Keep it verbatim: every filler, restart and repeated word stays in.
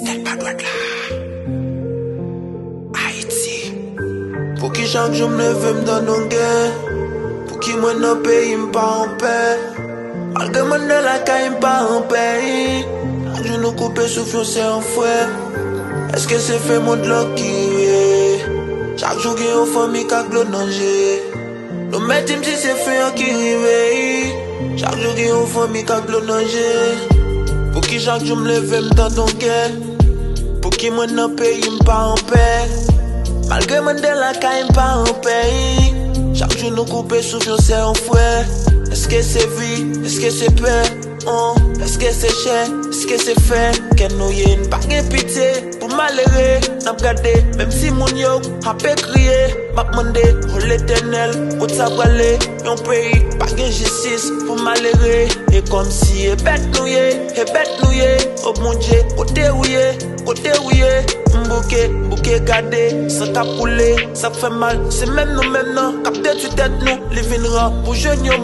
Tèt pa dwat la. Ayiti. Pouki chak jou m leve m tande yon gè? Pouki mwen nan peyi m pa anpè? Malgre m anndan lakay m pa anpè. Chak jou nou koupe souf yon sè yon frè. Èske se fen mond lan ki rive? Chak jou gen yon fanmi k ak dlo nan je. Nou mèt di m si se fen an ki rive. Chak jou gen yon fanmi k ak dlo nan je. Pouki chak jou m leve m tande yon gè? Pouki mwen nan peyi m pa anpè? Malgre m anndan lakay m pa anpè. Chak jou nou koupe souf yon sè yon frè. Èske se vi? Èske se pè? Oh, èske se chè? Èske se fè? Kè nou ye, n pa gen pitye pou malere. N ap gade, menm si moun yo ape kriye. M ap mande, o Letènèl, kot sa prale? Yon peyi pa gen jistis pou malere. E kòmsi e bèt nou ye, e bèt nou ye. O Bondye, kote ou ye? Kote ou ye? M bouke, m bouke gade, san k ap koule, sa k fè mal, se menm nou menm nan k ap detwi tèt nou. Li vin ra pou jwenn yon